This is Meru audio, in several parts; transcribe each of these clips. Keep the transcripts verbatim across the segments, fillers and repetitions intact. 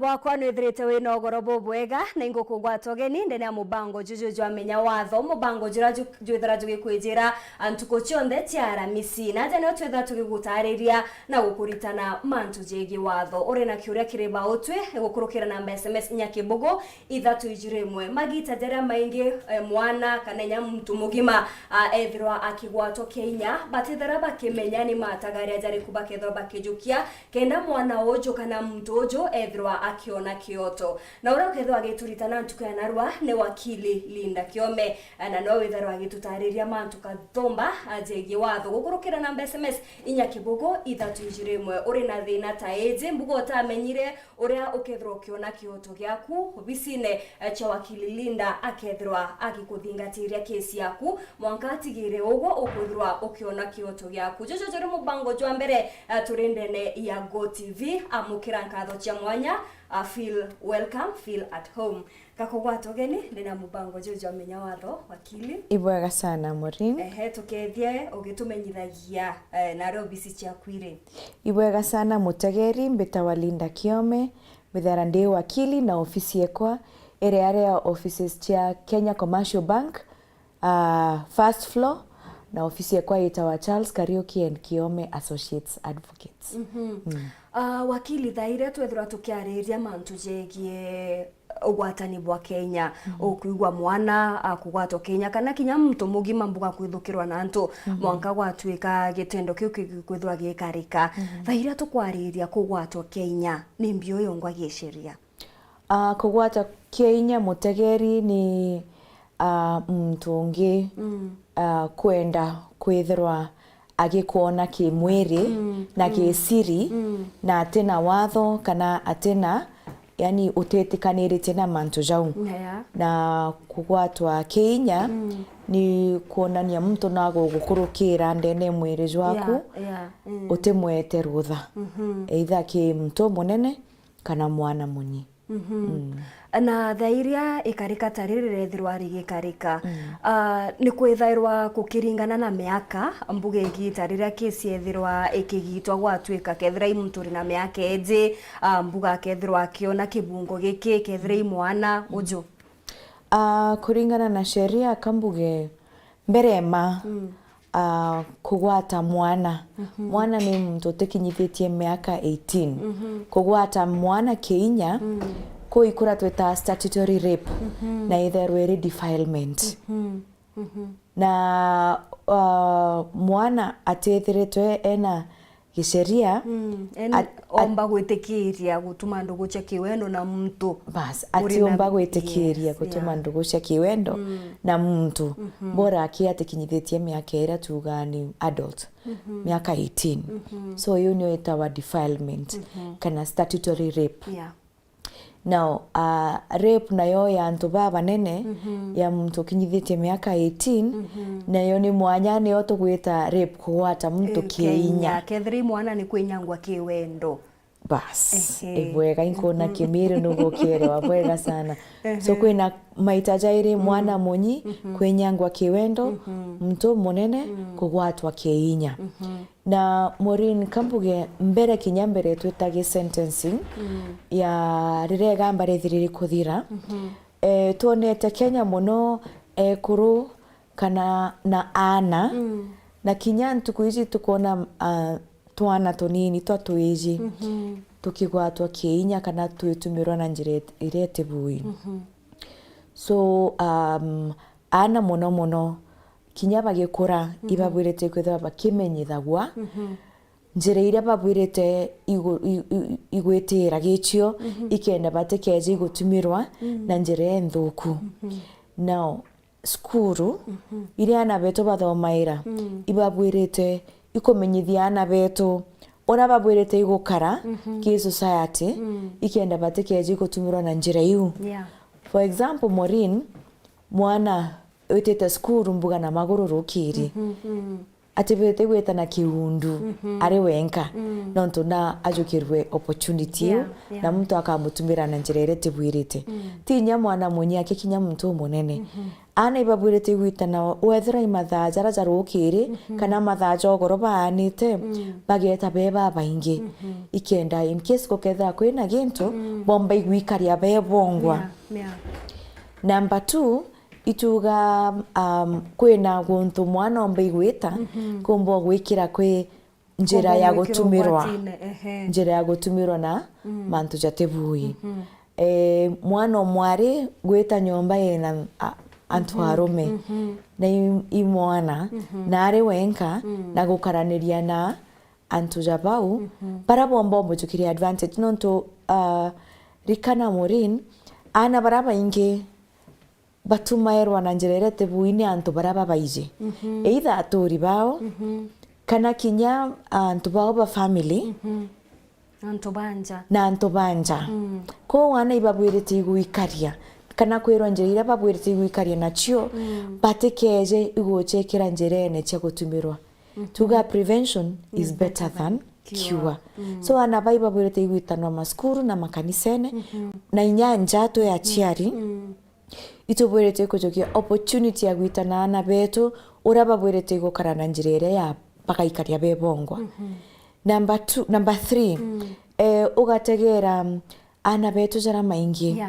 Wakwa nwithirite wina ugoro bubwega, na ingukugwata ugeni ndene ya mubango juju jwa Menya Watho, mubango juria ju-, jwithira jugikwijira, a, ntuku cionthe cia Aramisi. Na aja nio twithira tugigutariria na gukuritana mantu jegii watho. Uri na kiuria kiri bautwi, gukurukira namba S M S inya kibugu, ithatu ijiri imwe. Magita jaria maingi, eh, mwana kana inya muntu mugima, ah, ethirwa akigwatwa kinya, batithira bakimenya ni matagaria jariku bakethirwa bakijukia, kenda mwana uju kana muntu uju ethirwa akiona kioto. Na uria ukethirwa agituritana ntuku ya narua ni wakili Linda Kiome, eh, na no withirwa agitutariria mantu kathumba, ah, jegii watho. Gukurukira namba S M S inya kibugu ithatu ijiri imwe. Uri na thina ta iji, mbuga utamenyire, uria ukethirwa ukiona kioto giaku obisine, eh, cia wakili Linda akethirwa agikuthingatiria kesi yaku, mwanka atigire ugwo ukwithirwa ukiona kioto giaku. Juju juri mubango jwa mbere, eh, turi ndene ya Go T V. Amukira nkatho cia mwanya, ah, feel welcome, feel at home. Gakugwata ugeni ndene ya mubango juju jwa Menya Watho, wakili. Ibwega sana, Maureen. Ehe, tukethie ugitumenyithagia, eh, naria obisi ciaku iri. Ibwega sana mutegeri, mbitawa Linda Kiome, mbithira ndi wakili na ofisi ekwa iri aria offices cia Kenya Commercial Bank, ah, first floor, na ofisi ekwa yitawa Charles Kariuki and Kiome Associates Advocates. Mhm. Mm. Ah, wakili, thaa iria twethirwa tukiariria mantu jegii ugwatani bwa kinya, mhm, ukwigua mwana akugwatwa kinya, kana kinya muntu mugima mbuga kwithukirwa na antu, mhm, mwanka gwatuika gitendo kiu kigikwithirwa gikarika. Mhm. Thaa iria tukwariria kugwatwa kinya, ni mbio yongwa giceria? Ah, kugwatwa kinya mutegeri ni, ah, muntu ungi, mm, ah, kwenda kwithirwa agikwona kimwiri, mm, na, mm, kisiri, mm, na atina watho kana atina, yani, utitikaniritie na mantu jau. Yeah. Na kugwatwa kinya, mm, ni kwonania muntu no agugukurukira ndene mwiri jwaku, yeah, yeah, mm, utimwete rutha. Mhm. Either ki muntu munene kana mwana munyi. Mhm. Mm. Na thaa iria ikarika ta riri rethirwa rigikarika, mm, ah, ni kwithairwa gukiringana na miaka, mbuga igita riria kesi yethirwa ikigitwa gwatuika kethira i muntu uri na miaka iji, ah, mbuga akethirwa akiona kibungo giki, kethira i mwana, mm, uju? Ah, kuringana na sheria, kambuge mbere ma, mm, ah, kugwata mwana. Mhm. Mwana ni muntu utikinyithitie miaka eighteen. Mhm. Kugwata mwana kiinya, mm, kuu i kuria twitaga statutory rape, mhm, na itherwa iri defilement. Mhm. Mhm. Na, ah, mwana atiithiritwe ena giceria, mm, yani at-, at-, omba gwitikiria gutuma ndugu cia kiwendo na muntu. Bas, uri na, atiumba gwitikiria, yes, gutuma, yeah, ndugu cia kiwendo, mm, na muntu, mhm, bora aki atikinyithitie miaka iria tuugaa ni adult, mhm, miaka eighteen. Mhm. So, iu niyo itawa defilement, mhm, kana statutory rape. Yeah. Now, ah, rape nayo ya antu babanene, mhm, ya muntu ukinyithitie miaka eighteen, mhm, nayo ni mwanya, niyo tugwita rape, kugwata muntu, eh, kiinya. Kiinya. Kethira i mwana ni kwinyangwa kiwendo. Bas. Ehe. Ibwega, inkwona, mhm, kimiri nugukielewa bwega sana. Ehe. So, kwina maita jairi, mm, mwana munyi, mhm, kwinyangwa kiwendo, mhm, muntu munene, mm, kugwatwa kiinya. Mhm. Na Maureen, kambuge mbere, kinya mbere twita gi sentencing, mm, ya riria igamba rithiriri kuthira, mhm, eh, twonete Kenya muno ekuru kana na aana, mm, na kinya ntuku iji tukona, ah, twana tunini twa twiji, mhm, tukigwatwa kiinya kana twitumirwa na njira it-, iria itibui. Mhm. So, um, aana muno muno, kinya bagikura, mhm, ibabwirite kwithirwa bakimenyithagua, mhm, njira iria babwirite igu-, i-, i-, igwitira gicio, mhm, ikenda batikeje igutumirwa, mm, na njira inthuku. Mhm. Now, cukuru, mhm, iria aana betu bathomaira, mm, ibabwirite ikumenyithia aana betu uria babwirite igukara, mhm, ki society, mm, ikenda batikeje igutumirwa na njira iu. Yeah. For example, Maureen, mwana witite cukuru mbuga na maguru rukiri. Mhm, mm. atibwirite gwita na kiundu ari wenka, nontu na ajukirwe opportunity iu, na muntu akamutumira na njira iria itibwirite. Ti inya mwana munyi aki, kinya muntu umunene. Aana ibabwirite igwitana wethira i mathaa jaria ja rukiri kana mathaa ja ugoro baanite, bageta be babaingi, ikenda in case gukethira kwina gintu, bomba igwikaria be bongwa. Number two, ituga, um, kwina guntu mwana omba igwita, kumba gwikira kwi njira ya gutumirwa, njira ya gutumirwa na mantu jatibui. Eh, mwana omwari gwita nyomba yina a-, antu arume, na i, i mwana, na ari wenka, na gukaraniria na antu ja bau, bara bomba umujukiria advantage, nontu, ah, rikana Maureen, aana bara baingi batumairwa na njira iria itibui ni antu bara babaiji. Either aturi bao, kana kinya antu bao ba family, antu ba nja. Na antu ba nja. Kwou aana ibabwirite igwikaria, kana kwirwa njira iria babwirite igwikaria nacio, batikeje iguciikira njirene cia gutumirwa. Tuga prevention is better than cure. So aana bai babwirite igwitanwa masukuru na makanisene, na inya nja twi aciari, itubwirite kujukia opportunity ya gwitana aana betu uria babwirite gukara na njira iria ya bagaikaria be bongwa. Number two, number three, eh, ugategera, mm, aana betu jaria maingi.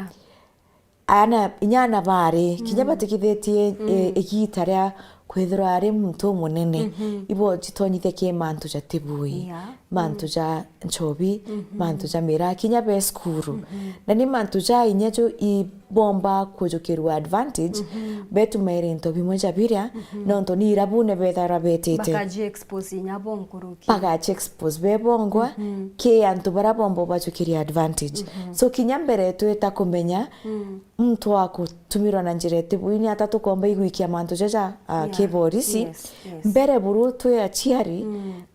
Aana, inya aana bari, kinya batikithitie, eh, igita ria kwithirwa ari muntu umunene, ibo jitonyithia ki mantu jatibui, mantu ja nchobi, mantu ja miraa, kinya be cukuru. Na ni mantu ja inya jo ibomba kujukirwa advantage, betumaire into bimwe ja biria, nontu ni irabune betharwa betite. Bakaji expose inya bo nkuruki. Bagaji expose be bongwa, ki antu bara bomba bajukiria advantage. So kinya mbere twita kumenya, muntu wa gutumirwa na njira itibui ni ata tukomba igwikia mantu jaja, ah, ki borisi. Mbere buru twi aciari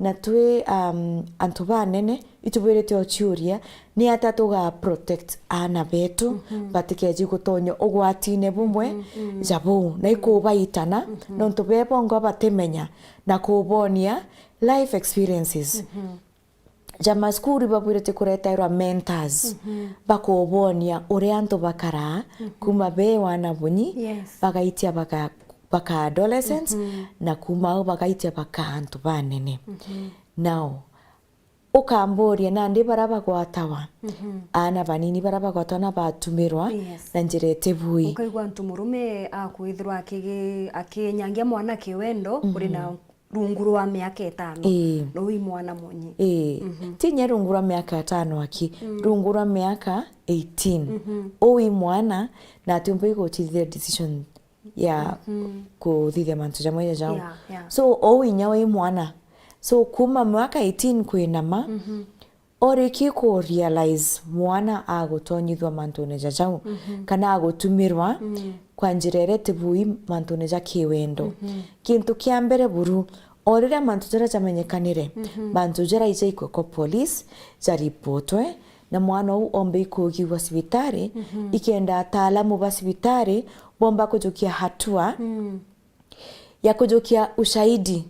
na twi, um, antu banene, itubwirite uciuria, ni ata tuga protect aana betu batikeji gutonya ugwatine bumwe ja buu, na ikubaitana, nontu be bongwa batimenya na kubonia life experiences. Ja maskuru ibabwirite kuretairwa mentors, bakubonia uria antu bakaraa, kuma be wana bunyi, bagaitia baka, baka adolescents, na kuma au bagaitia baka antu banene. Now, ukamburia nandi bara bagwatawa, aana banini bara bagwatawa na batumirwa na njira itibui. Ukaigua antu murume akwithirwa akigi-, akinyangia mwanake wendo, kuri na rungu rwa miaka itano. Ii. No wi mwana munyi. Ii. Ti inya rungu rwa miaka itano aki, rungu rwa miaka eighteen. Uu wi mwana, na atiumba igutithia decision ya kuthithia mantu jamwe ja jau. So, uu inya wi mwana. So, kuma mwaka eighteen kwinama, Oriki ku realize mwana agutonyithua mantune ja jau, kana agutumirwa kwa njira iria itibui mantune ja kiwendo. Kintu kia mbere buru, o riria mantu jaria jamenyekanire, mantu jaria ijaikwe kwa police, jaripotwe, na mwana uu ombe ikugiwa cibitari, ikenda ataalamu ba cibitari bomba kujukia hatua ya kujukia ushahidi,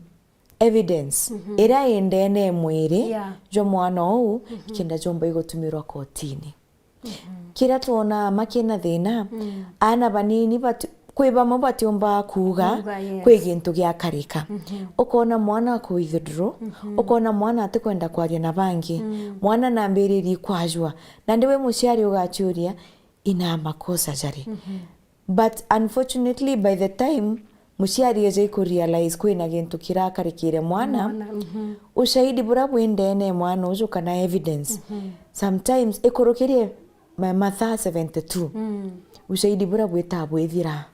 evidence, iria i ndene e mwiri jwa mwana uu, ikenda jomba igutumirwa kotini. Kiria twonaa makina thina, aana banini bati-, kwi bamwe batiumba kuuga kwi gintu giakarika. Ukona mwana ku withdraw, ukona mwana atikwenda kwaria na bangi, mwana nambiririe kwajua. Nandi wi muciari ugaciuria, ina makosa jari? But unfortunately, by the time muciari eja iku realize kwina gintu kirakarikire mwana, ushahidi buria bwi ndene mwana uju kana evidence, sometimes ikurukirie ma-, mathaa seventy-two, ushahidi buria bwita bwithira.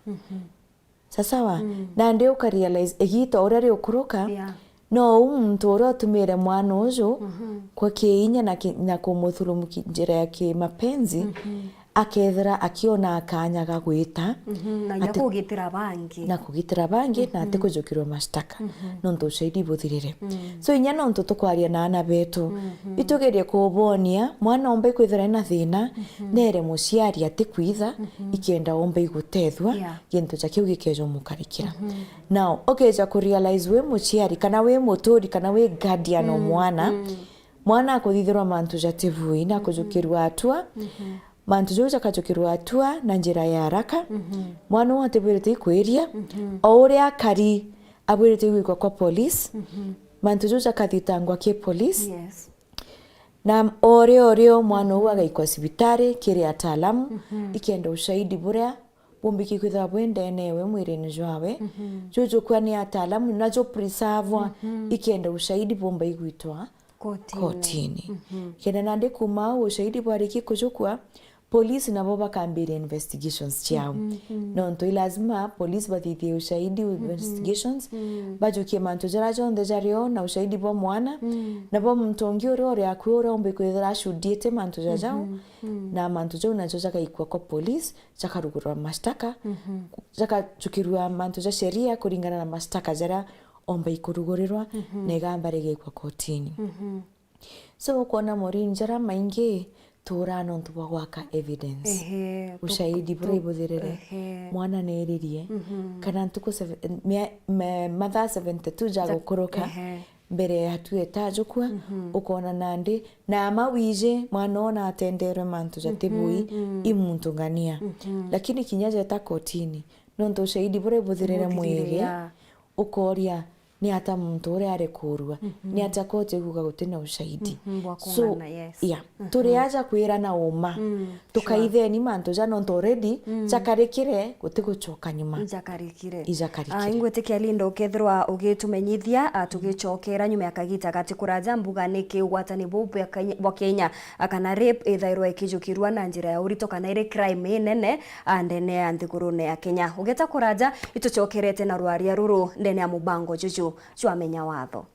Sasawa? Nandi uka realize igita uria riukuruka, no u muntu uria utumire mwana uju kwa kiinya na ki-, na kumuthulumu ki-, njira ya kimapenzi, akethira akiona kanya ga gwita, mhm, na inya ati-, kugitira bangi. Na kugitira bangi, na ati, mhm, kujukirwa mashtaka, mhm, nontu ushahidi buthirire. Mm. So, inya nontu tukwaria na aana betu, mhm, itugerie kubonia mwana omba ikwithira ena thina, mhm, nere muciari ati kwitha, mhm, ikenda omba igutethua, yeah, gintu ja kiu gikeja umukarikira. Mhm. Now, ukeja kurealize wi muciari, kana wi muturi, kana wi guardian o, mm, mwana, mm. Mwana akuthithirwa mantu jatibui na, mhm, kujukirua atua, mhm, mantu jau jakajukirwa atua na njira ya haraka. Mhm. Mwana uu atibwirite ikwiria, mhm, o uria akari abwirite igwikwa kwa police, mhm, mantu jau jakathitangwa ki police. Yes. Na orio orio mwana uu, mhm, agaikwa cibitari kiri ataalamu, mhm, ikenda ushahidi buria bumbiki kwithirwa bwi ndene ewe mwirini jwawe, mhm, jujukua ni ataalamu na ju preservwa, mhm, ikenda ushahidi bumba igwitwa kotini. Kotini. Mhm. Kenda nandi kuma au ushahidi bwariki kujukua, police nabo bakambiria investigations ciao. Mhm, mhm. Nontu i lazima police bathithie ushahidi, mhm, investigations, mhm, bajukie mantu jaria jonthe jario na ushahidi bwa mwana, mhm, nabo muntu ungi uria uri akui uria umbi kwithira ashuhudiite mantu jajau, mhm, mhm, na mantu jau najo jagaikua kwa police, jakarugurwa mashtaka, mhm, jakajukirua mantu ja sheria kuringana na mashtaka jaria omba ikurugurirwa, mhm, na igamba rigikwa kotini. Mhm. So, ukwona morini jaria maingi turaa nontu bwa gwaka evidence. Ehe, tu-, ushahidi tu-, buria ibuthirire, ehe, mwana neririe, mhm, kana ntuku seve-, mia-, me-, mathaa seventy-two ja, ja gukuruka, ehe, mbere ya hatua itajukua, mhm, ukona nandi, na ama wiji mwana ona atenderwe mantu jatibui, mhm, mhm, i muntu ng'ania. Mhm. Lakini kinya jeta kotini, nontu ushahidi buria ibuthirire mwiri, buthirire, yeah, ukoria, ni ata muntu uria ari kurua? Mhm. Ni ata koti iguga guti na ushahidi? Mhm, bwa, so, kung'ana, yes, yeah, mhm, turi aja kwirana uma. Mm, tukaitheni, sure, mantu ja nontu already, mm, jakarikire, guti gucoka nyuma. Ijakarikire. Ijakarikire. Ah, ingwitikia Linda ukethirwa ugitumenyithia, ah, tugicokera nyuma ya kagita gati kuraja mbuga niki ugwatani buu bwa Kenya, bwa Kenya, ah, kana rape ithairwa ikijukirua na njira ya urito kana iri crime inene, ah, ndene ya nthigurune ya Kenya. Ugeta kuraja, itucokerete na rwaria ruru ndene ya mubango juju jwa Menya Watho.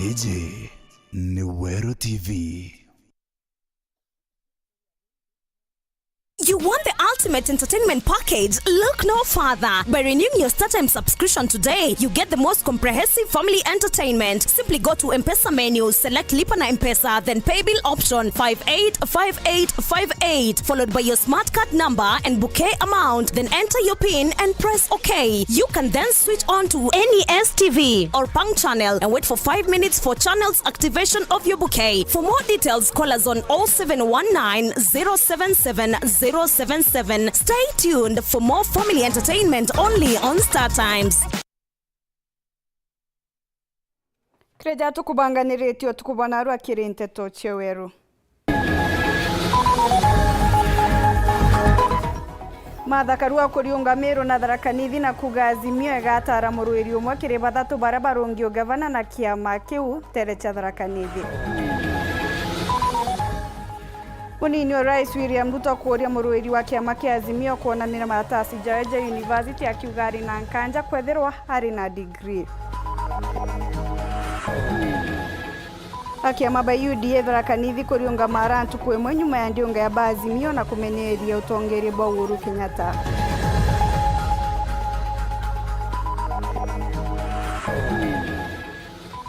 Iji ni Weru T V. You want the ultimate entertainment package? Look no further. By renewing your StarTimes subscription today, you get the most comprehensive family entertainment. Simply go to M-Pesa menu, select Lipa na M-Pesa, then pay bill option five eight five eight five eight, followed by your smart card number and bouquet amount, then enter your pin and press OK. You can then switch on to any S T V or Pang channel and wait for five minutes for channels activation of your bouquet. For more details, call us on oh seven one nine, zero seven seven, zero seven seven. Stay tuned for more family entertainment only on StarTimes. Kiri ja tukubanganiritie utuku bwa narua kiri nteto cia Weru. Martha Karua kuriunga Meru na Tharaka Nithi na kuuga Azimio igatara murwiri umwe kiri bathatu baria barungi ugavana na kiama kiu ntere cia Tharaka Nithi. Munini wa Rais William Ruto kuuria murwiri wa kiama kia Azimio kwonanira maratasi jawe ja university, akiuga ari na nkanja kwethirwa ari na degree. Akiama ba U D A Tharaka Nithi kuriunga mara ntuku imwe nyuma ya ndiunga ya ba Azimio na kumenyeria utongeria bwa Uhuru Kenyatta.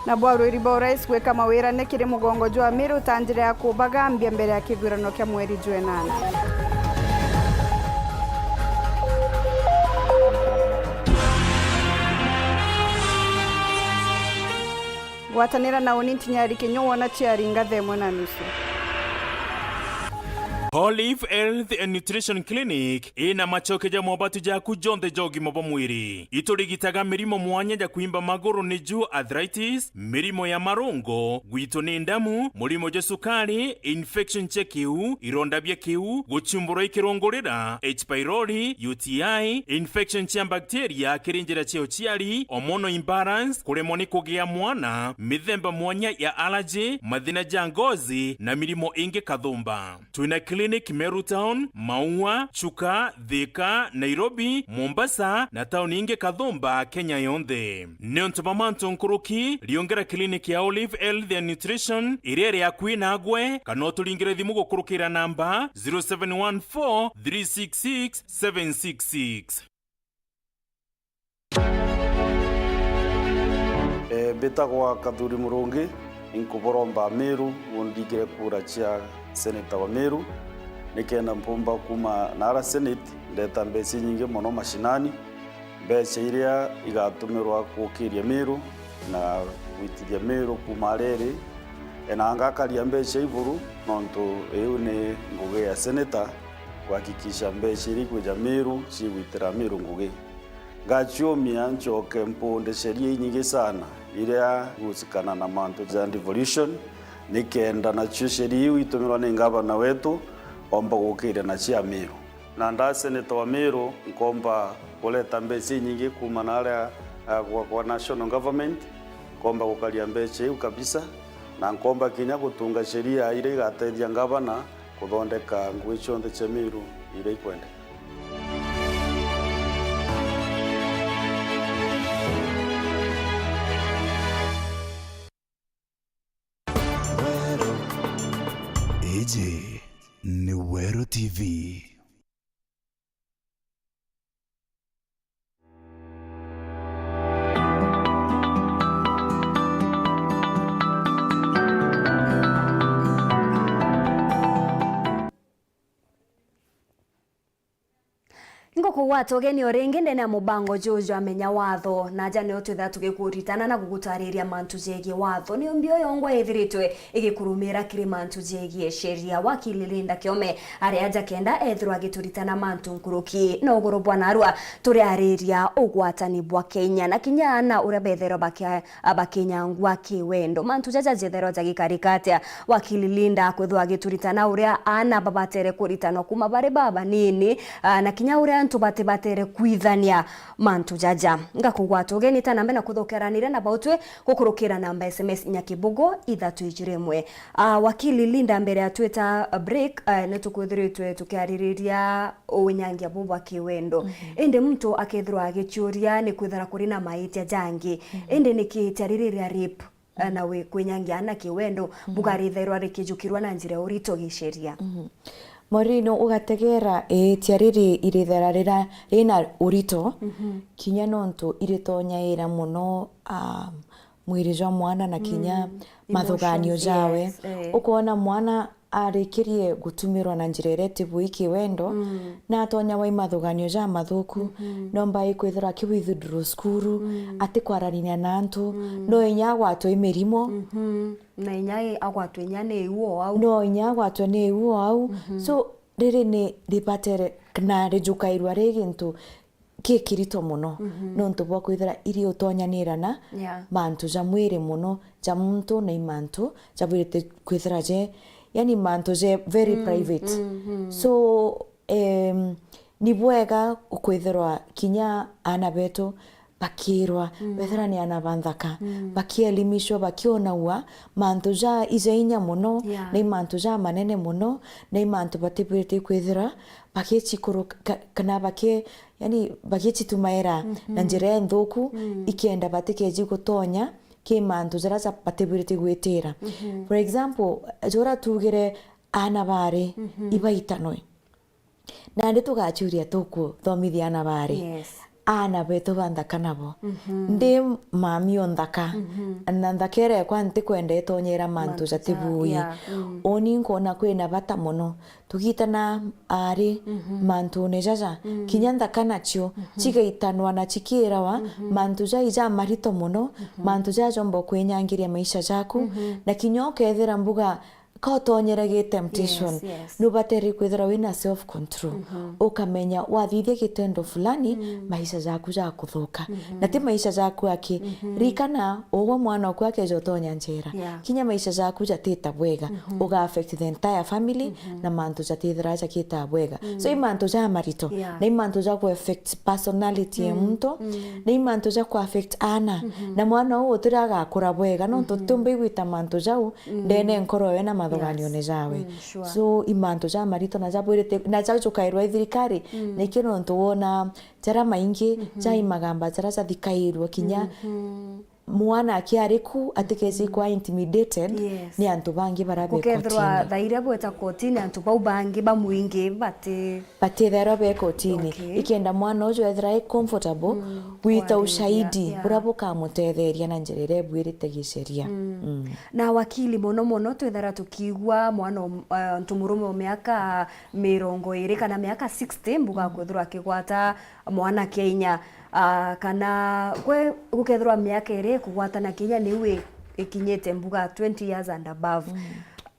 Na bwa rwiri bwa urais gwika mawirane kiri mugongo jwa Meru ta njira ya kubagambia mbere ya kithurano kia mweri jwa inana. Gwatanira na uni Ntinyari Kinyo wona ciaringa thaa imwe na nusu. Olive Health and Nutrition Clinic ina macoke ja mobatu jaku jonthe ja ugima bwa mwiri. Iturigitaga mirimo mwanya ja kwimba maguru, niju arthritis, mirimo ya marungo, gwitwo ni ndamu, murimo jwa cukari, infection cia kiu, ironda bia kiu, guchumburwa i kirungurira, H pylori, U T I, infection cia bacteria kiri njira cia uciari, hormonal imbalance, kuremwa ni kugia mwana, mithemba mwanya ya allergy, mathina ja ngozi, na mirimo ingi kathumba. Twina Clinic Meru Town, Maua, Chuka, Thika, Nairobi, Mombasa na tauni ingi kathumba Kenya yonthe. Niuntu bwa mantu nkuruki, riongera clinic ya Olive Health and Nutrition iria iri akui nagwe, kana uturingire thimu gukurukira namba zero seven one four three six six seven six six. Eh, mbitagwa Kathuri Murungi, inkuburomba Meru, undingire kura cia seneta wa Meru, nikenda mpumba kuma nara senate, ndeta mbeca inyingi mono mashinani, mbeca iria igatumirwa kukiria Meru na gwitithia Meru kuma ariri, e, na ngakaria mbeca iburu, nontu iu ni ngugi ya seneta, kuhakikisha mbeca iria ikwija Meru cigwitira Meru ngugi. Ngaciumia ncoke mpunde sheria inyingi sana iria igusikana na mantu ja devolution, nikenda nacio sheria iu itumirwa ni ngavana wetu omba gukiria na cia Meru. Na nda seneta wa Meru, nkomba kureta mbeca inyingi kuma na aria, ah, kwa, kwa national government, nkomba gukaria mbeca iu kabisa, na nkomba kinya gutunga sheria iria igatethia ngavana kuthondeka ngugi cionthe cia Meru iria ikwendeka. Iji ni Weru T V. Ngukugwata ugeni o ringi ndene ya mubango juju jwa Menya Watho, na aja nio twithaa tugikuritana na gugutariria mantu jegie watho. Ni umbi uyu ongwa ithiritwe igikurumira kiri mantu jegie sheria. Wakili Linda Kiome ari aja kenda ethirwa agituritana mantu nkuruki na uguru bwa narua turiariria ugwatani bwa Kenya na kinya aana uria bethairwa bakia-, bakinyangwa kiwendo. Mantu jaja jethairwa jagikarika atia? Wakili Linda akwithwa agituritana uria aana babatere kuritanwa kuma bari babanini, ah, na kinya uria antu batibatere kwithania mantu jaja. Ngakugwata ugeni ta nambe na kuthokeraniria na bautwi gukurukira namba S M S inya kibugu ithatu ijiri imwe. Ah, wakili Linda, mbere ya twita break, eh, ni tukwithiritwe tukiaririria unyangia buu bwa kiwendo. Mhm. Indi muntu akethirwa agiciuria ni kwithira kuri na maitia jangi. Mhm. Indi niki itia riri ria rape, eh, na wi-, kwinyangia aana kiwendo, mhm, bukarithairwa rikijukirwa na njira ya urito gisheria? Mhm. Morino ugategera, eh, itia riri irithaira rira rina urito, mhm, kinya nontu iritonyaira mono, ah, mwiri jwa mwana na kinya, mm, mathuganio, emotions, jawe. Yes, eh. Ukoona mwana arikirie gutumirwa na njira iria itibui kiwendo, mm, na atonya wa i mathuganio ja mathuku, mhm, nomba ikwithirwa aki withdraw cukuru, mm, atikwaraniria na antu, mm, no inya agwatwe i mirimo. Mhm. Na inya i-, agwatwe inya ni iu o au. No inya agwatwe ni iu o au. Mhm. So, riri ni ribatere na rijukairwa ri gintu gikirito mono, mhm, nontu bwa kwithira iri utonyanira na, yeah, mantu ja mwiri mono ja muntu, na i mantu jabwirite kwithira je, yani, mantu je very, mm, private. Mm, mm. So, em, ni bwega kwithirwa kinya aana betu bakirwa, mm, bethira ni aana ba nthaka, mm, bakielimishwa, bakionagua mantu ja ija inya mono, yeah, na i mantu ja manene mono, na i mantu batibwirite kwithira bagicikuru-, ka-, kana baki-, yani, bagicitumaira na, mhm, njira inthuku, mm, ikenda batikeji gutonya ki mantu jaria ja-, batibwirite gwitira. Mhm. For example, jura tugire aana bari, mhm, ibaitanwe. Nandi tugachuria tukuthomithia aana bari. Yes. Aana betu ba nthaka nabo. Mhm. Ndi mami o nthaka. Mhm. Na nthaka iria ekwa ntikwenda itonyera mantu, mantu ja, jatibui. Yeah. Mm. Uni nkona kwina bata mono. Tugitana ari, mhm, mantune jaja. Mm. Kinya nthaka nacio, mhm, cigaitanwa na cikirawa, mhm, mantu jai ja marito mono, mhm, mantu jaja jomba kwinyangiria maisha jaku. Mhm. Na kinya ukethira mbuga ka utonyere gi temptation, yes, yes, nubatere kwithira wina self control. Mhm. Ukamenya wathithia gitendo fulani, mm, maisha jaku jakuthuka. Mhm. Na ti maisha jaku aki. Mhm. Ririkana, ugwe mwana oku akeja utonya njera. Yeah. Kinya maisha jaku jatita bwega. Mhm. Uga affect the entire family, mhm, na mantu jatithira jakita bwega. Mm. So, i mantu ja marito, yeah, na i mantu ja ku affect personality ya, mm, muntu, mm, na i mantu ja ku affect aana. Mhm. Na mwana uu utira agakura bwega, nontu, mhm, tiumba igwita mantu jau, mm, ndene nkoro yo na Yes. Thoganione jawe. Mm, sure. So, i mantu jamarito na jabwirite, na jajukairwa i thirikari, mm, nikio nontu wona jara maingi, mhm, jai magamba jara jathikairwa kinya, mhm, mwana akiari ku atikeci, mhm, kwa intimidated, yes, ni antu bangi bara be kotini. Gukethirwa thaa iria bweta kotini, antu bau bangi ba mwingi bati batithairwa be kotini. Okay. Ikenda mwana uju ethira e comfortable, mm, gwita kwariria, ushahidi, yeah, buria bukamutetheria na njira iria ibwirite giceria. Mm. Mm. Na wakili, mono mono twithara tukiigua mwana um, uh, ntu murume o miaka mirongo iri kana miaka sixty, mbuga, mm, kwithirwa akigwata mwana Kenya, ah, kana gwe gukethirwa miaka iri ikugwatana Kenya niu i-, ikinyite mbuga twenty years and above. Mm.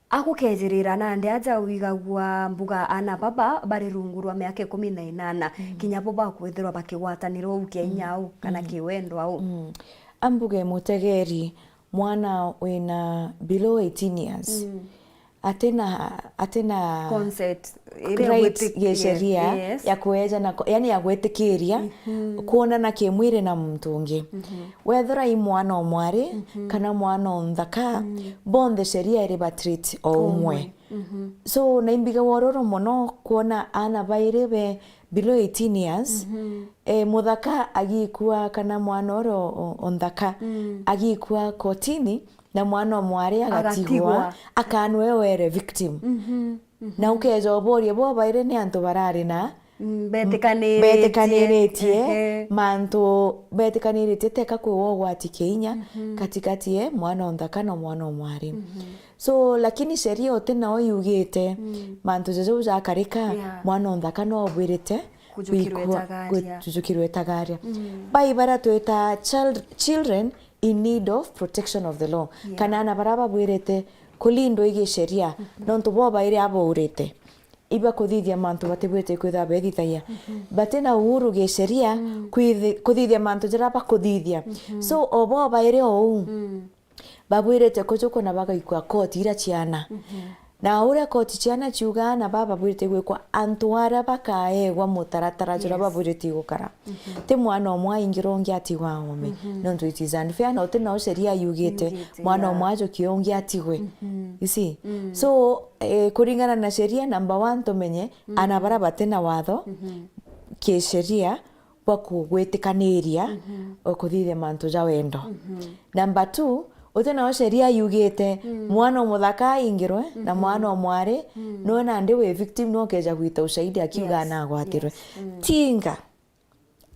Agukejirira nandi aja wigagua mbuga ana baba bari rungu rwa miaka ikumi na inana, mm, kinya bo bakwithirwa bakigwatanira uu kia inya, mm, au, kana, mm, kiwendo au. Mm. Ambuge mutegeri, mwana wina below eighteen years, mm, atina, atina consent iria right igwitikia, giceria, yes, ya kweja na ko-, yani ya gwitikiria, mhm, kwonana kimwiri na muntu ungi. Mhm. Wethira i mwana o mwari, mhm, kana mwana o nthaka, mm, bonthe sheria iri ba treat o umwe. Umwe. Mhm. So, na imbiga wororo mono kwona ana bairi be below eighteen years, mhm, eh, muthaka agikua kana mwana uria o, o, o nthaka, mm, agikua kotini, na mwana o mwari agatigwa, agatigwa, akanwe were victim. Mhm, mhm. Na ukeja uborie bo bairi ni antu barari na, mm, betikaniiritie, betikaniiritie, ehe, mantu betikaniiritie teka kwi wo ugwati kiinya, mhm, katikati ye mwana o nthaka na mwana o mwari. Mhm. So, lakini sheria uti nao yugite, mm, mantu jaja jau jakarika, yeah, mwana o nthaka no obwirite kujukirwe gwikwa, itagaria, gwe-, kujukirwe itagaria. Mm. Bai bara twita child-, children in need of protection of the law. Yeah. Kana ana bara babwirite kulindwa i giceria, mhm, nontu bo bairi abourite. Ibakuthithia mantu batibwite kwithira bethithagia. Mhm. Batina uhuru giceria, mm, kwithi-, kuthithia mantu jara bakuthithia. Mhm. So, o bo bairi o uu, mm, babwirite kujuku na bagaikua koti ira ciana. Mhm. Na uria koti ciana ciugaa na baba babwirite gwikwa antu aria bakaegwa mutaratara juria, yes, babwirite gukara. Mhm. Ti mwana umwe aingirwa ungi atigwa aome. Mhm. Nontu it is unfair, na uti nao sheria yugite, yugite, mwana, yeah, umwe ajukie ungi atigwe. Mhm. You see? Mm. So, eh, kuringana na sheria, number one, tumenye, mm, ana bara batina watho, mhm, kisheria, bwa kugwitikaniria, mhm, o kuthithia mantu ja wendo. Mhm. Number two, uti nao sheria yugite, mm, mwana o muthaka aingirwe na, mhm, mwana o mwari, mm, nwe nandi wi victim, nwe ukeja gwita ushahidi akiuga, yes, nagwatirwe. Yes. Mm. Tinga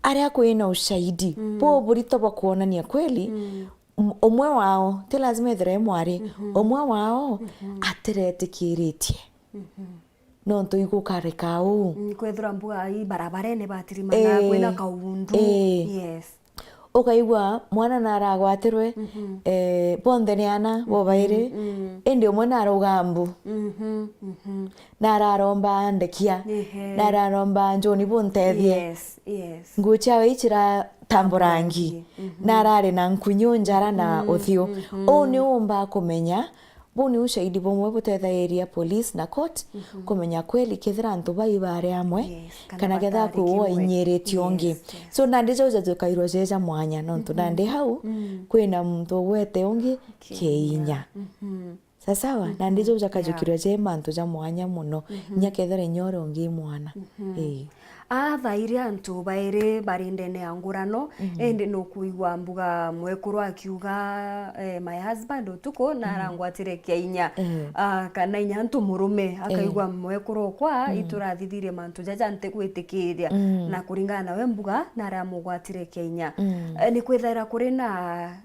aria kwina ushahidi, mm, buburito bwa kwonania kweli, mm, m-, umwe wao, ti lazima ethire e mwari, mhm, umwe wao, mhm, atiretikiritie. Mhm. Nontu igukarika uu. Mm, kwethira mbuga i barabarene batirimana, eh, kwina kaundu. Eh. Yes. Ukaigua mwana naragwatirwe, mhm, eh, bonthe ni ana, mhm, bobairi, mm, indi umwe narauga mbu. Mhm, mhm. Nararomba ndekia, ehe, nararomba njoni buntethie. Yes, yes. Nguo ciawe icira tambo rangi. Tambo rangi. Mhm. Narari na nkunyu njara na, mhm, uthiu. Mhm. Uu ni umbaa kumenya, buu ni ushahidi bumwe butethairia police na court, mhm, kumenya kweli kethira antu bai bari amwe, yes, kana kethira kwi uu ainyiritie ungi. Yes, yes. So, nandi jau jajukairwa jeja mwanya, nontu, mhm, nandi hau, mm, kwina muntu ugwete ungi kiinya. Kiinya. Mhm. Sasawa, mhm, nandi jau jakajukirwa, yeah, je mantu ja mwanya muno, mhm, inya kethira inya uria ungi i mwana. Mhm. Ii. Aa thaa iria antu bairi bari ndene ya ngurano, mhm, indi nukwigua mbuga mwekuru akiuga, eh, "My husband utuku, mm, narangwatire kiainya." Mm. Ah, kana inya antu murume, eh, akaigua, "Mwekuru okwa, mm, iturathithirie mantu jaja ntigwitikiria." Mm. Na kuringana nawe mbuga, naramugwatire kiainya. Mm. Eh, ni kwithaira kuri na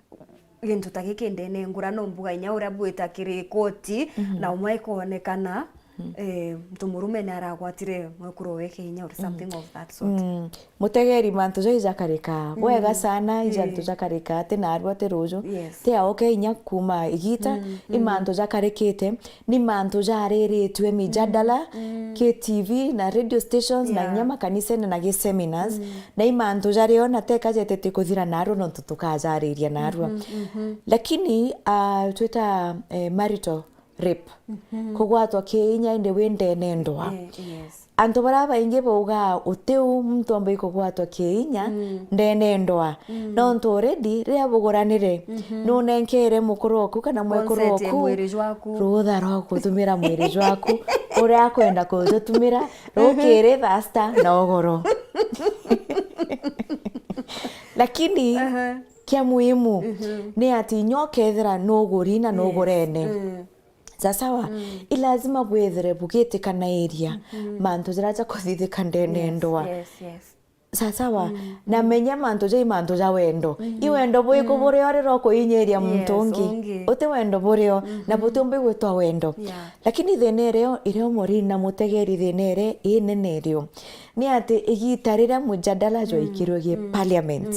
gintu ta giki ndene ngurano mbuga inya uria bwita kiri koti, mhm, na umwe ikonekana, mhm, eh, muntu murume ni aragwatire mwekuru weke inya or, mhm, something of that sort. Mm. Mutegeri, mantu jau ijakarika bwega, mm, sana, ija, eh, antu jakarika ati narua ati ruju. Yes. Ti aoke inya kuma igita, mm, i, mm, mantu jakarikite. Ni mantu jariritue mijadala, mm, mm, ki T V na radio stations na, yeah, inya makanisene na gi seminars, mm, na i mantu jario na teka jetete kuthira narua nontu tukajariria narua. Mhm, mhm. Lakini, ah, twita, eh, marital rape. Mhm. Kugwatwa ki inya indi wi ndene ndwa. Eh, yes. antu baria baingi baugaa utiu muntu omba ikugwatwa kiinya ndene ndoa. Nontu already riria buguranire, nunenkere mukuru oku kana mwekuru oku rutha rwa gutumira mwiri jwaku uria akwenda kujutumira rukiri thasta na ugoro. Lakini kia muhimu ni ati inya ukethira nuguri na nugurene, sasawa, i lazima bwithire bugitikanairiria mantu jaria jakuthithika ndene ndoa. Sasawa, na menya mantu ja i mantu ja wendo. I wendo buriku burio riria ukuinyiria muntu ungi? Uti wendo burio, na butiumbi gwitwa wendo. Lakini thina iria, iria Maureen na mutegeri thina iria inene irio, ni ati igita riria mujadala jwaikirwe gi parliament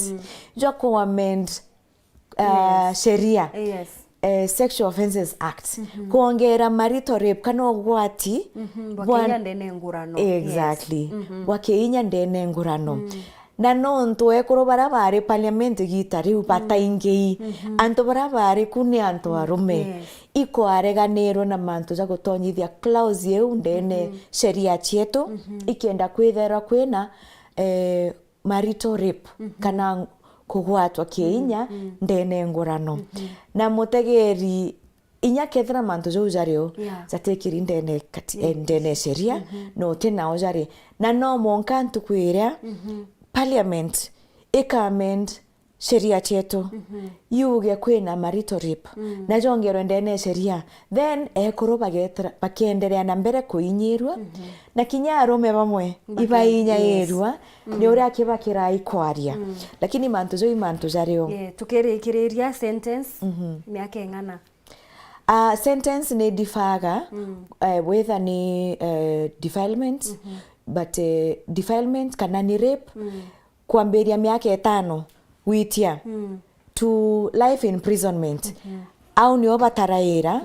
jwa ku amend uh, sheria, eh, Sexual Offences Act, kwongera marital rape kana ugwati bwa kiinya ndene ngurano. Exactly. Bwa kiinya ndene ngurano. Na nontu ekuru baria bari parliament igita riu bataingii, antu baria bari ku ni antu arume. Ikwareganirwe na mantu ja gutonyithia clause iu ndene sheria cietu, ikienda kwitherwa kwina, eh, marital rape kana kugwatwa kiinya ndene ngurano. Na mutegeri, inya kethira mantu jau jario jatikiri ndene kati-, eh, ndene sheria, na uti nao jari. Na no mwanka ntuku iria parliament ika amend sheria cietu, yuge kwina marital rape, na jongerwe ndene sheria, then ekuru bagetira-, bakenderea na mbere kuinyirua, na kinya arume bamwe ibainyairua ni uria kibakiraa ikwaria. Lakini mantu jau i mantu jario. Yeah, tukirikiriria sentence, miaka ing'ana? Ah, sentence ni differ-ga, eh, whether ni, eh, defilement, but, eh, defilement kana ni rape, kwambiria miaka itano gwitia to life imprisonment. Au nio bataraira,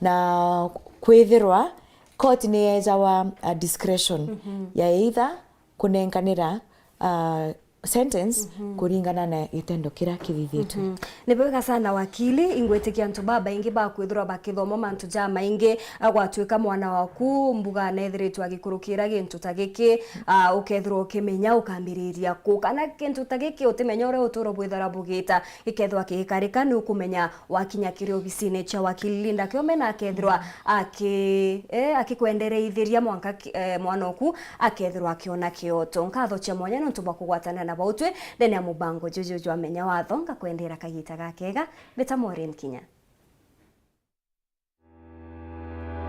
na kwithirwa court ni yejawa a discretion ya either kunenkanira, ah, sentence kuringana na gitendo kiria kithithitwe. Ni bwega sana wakili, ingwitikia antu babaingi bakwithirwa bakithoma mantu jamaingi, agwatwika mwana waku mbuga nethiritwe agikurukira gintu ta giki, ah, ukethirwa ukimenya ukambiriria ku, kana gintu ta giki utimenya uria uturo bwithara bugita, gikethirwa kigikarika, ni ukumenya wakinya kiri obisine cia wakili Linda Kiome na akethirwa aki-, eh, akikwendereithiria mwanka ki-, eh, mwana oku akethirwa akiona kioto. Nkatho cia mwanya nontu bwa kugwatanira na bautwi ndene ya mubango juju jwa Menya Watho, ngakwendera kagita gakega. Mbita Maureen Kinya.